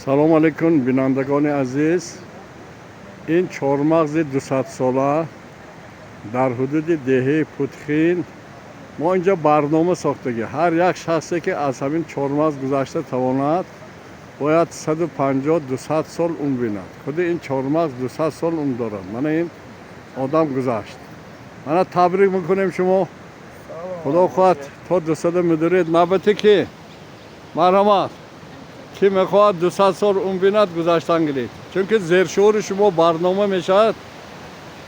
Салом алейкум, бинандагони азиз. Ин чормағзи 200-сола дар ҳудуди деҳаи Путхин. Мо инҷо барнома сохтагӣ. Ҳар як шахсе, ки аз ҳамин чормағз гузашта тавонад, бояд 150-200 сол умр бинад. Худи ин чормағз 200 сол умр дорад. Мана ин одам гузашт. Мана, табрик мекунем шумо. Худо хоҳад, то 200 медуред. Навбате ки, марҳамат, ки мехоҳад 200 сол умр бинад, гузаштан гиред, чунки зершуури шумо барнома мешавад.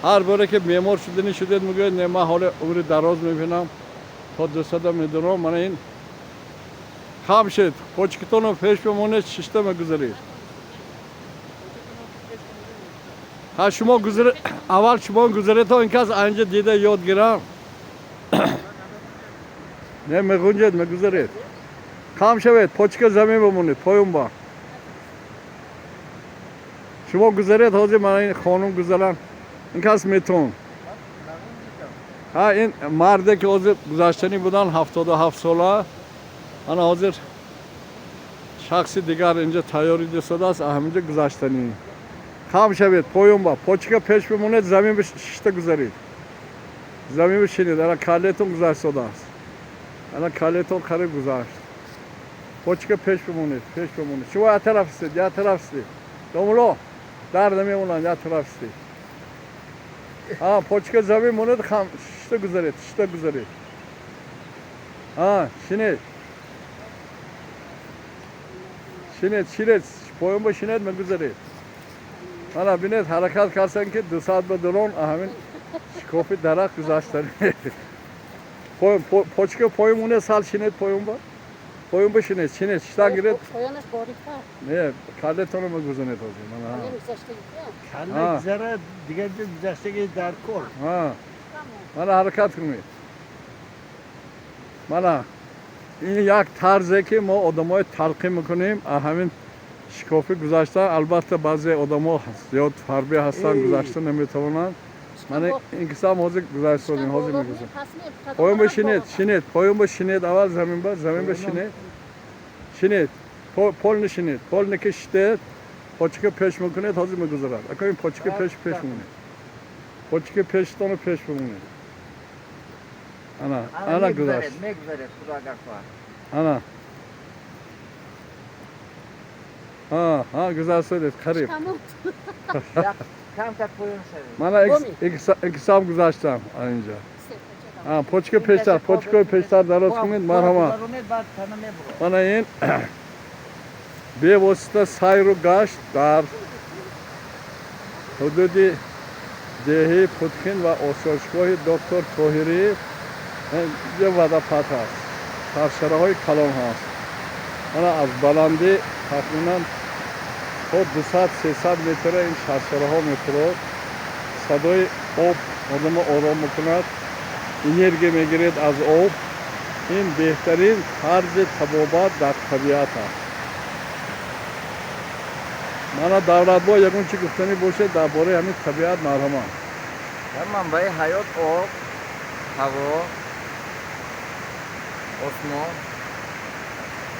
Ҳар боре ки бемор шудани шудед, мегӯед: «Не, ман ҳоле умри дароз мебинам, то 200 медурам». Мана ин хам шед, почкитонро пеш бимонед, шишта мегузаред. Ҳа, шумо гузаре, аввал шумо гузаред, то ин кас анҷа дида ёд гирам. Не, мегунҷед, мегузаред. Хам шавед, почка замин бимонед, поён ба шумо гузаред. Ҳозир мана ин хонум гузаранд, ин кас метон. Ҳа, ин марде, ки ҳозир гузаштанӣ буданд, 77 сола. Ана ҳозир шахси дигар инҷа тайёрӣ дисодааст, ҳаминҷа гузаштанӣ. Хам шавед, поён ба почка пеш бимонед, замин шишта гузаред, замин бишинед. Ана каллетон гузаштодааст, ана каллетон қариб гузашт. Почка пеш бимонед, пеш бимонед. Шумо як тараф истед, як тараф истед, домуло, дар намемонанд, як тараф истед. А почка замин монед, хам шишта гузаред, шишта гузаред. А шинед, шинед, шинед, поён ба шинед, мегузаред. Мана бинед, ҳаракат карданд, ки 200 ба дурон, ҳамин шикофи дарахт гузаштан. Почка поён монед, сал шинед, поён ба, поён ба шинед, шинед, шиштан гиред. Поёнаш борикта. Не, каллетонро мегузанед ҳозир, мана. Гузаштагӣ. Калла гузарад, дигар ҷо гузаштаги дар кор. Мана, ҳаракат кунед. Мана ин як тарзе, ки мо одамои талқин мекунем ҳамин шикофӣ гузашта. Албатта, баъзе одамо зиёд фарбе ҳастанд, гузашта наметавонанд. Мана ин кисам ҳозир гузаштодем, ҳозир мегузарем. Поён ба шинед, шинед, поён ба шинед, аввал замин ба, замин ба шинед, шинед, полный шинед. Полный ки шитед, почка пеш мекунед, ҳозир мегузарад. Ака, ин почка пеш, пеш мемонед, почка пештонро пеш бимонед. Ана, ана гузашт. Мегузаред, худо агар хоҳад. Ана, ҳа, гузаштодед қариб. Камтар поён шавед. Мана иксам гузаштам инҷа. Почка пештар, почкаи пештар дароз кунед, марҳамат. Мана ин бевосита сайру гашт дар ҳудуди деҳаи Путхин ва осоишгоҳи доктор Тоҳирӣ. Инҷа водопад ҳаст, шаршараҳои калон ҳаст. Мана аз баландӣ тахминан то 200-300 метра ин шаршараҳо мефурод. Садои об одамро ором мекунад, энергия мегиред аз об. Ин беҳтарин тарзи табобат дар табиат аст. Мана, Давлатбо, ягон чӣ гуфтанӣ бошед дар бораи ҳамин табиат, марҳамат. Дар манбаи ҳаёт об, ҳаво, осмон,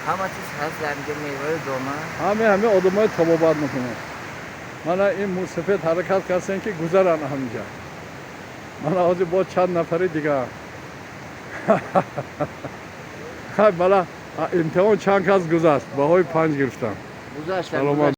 ҳама чиз ҳаст дар инҷо, меваю дона. Ҳаме одамои табобат мекунанд. Мана ин мусафед ҳаракат карданд, ки гузаранд ҳаминҷа. Мана ҳозир боз чанд нафари дигар. Хай, бала, имтиҳон чанд кас гузашт, баҳои 5 гирифтам. Гузаштам. Саломат.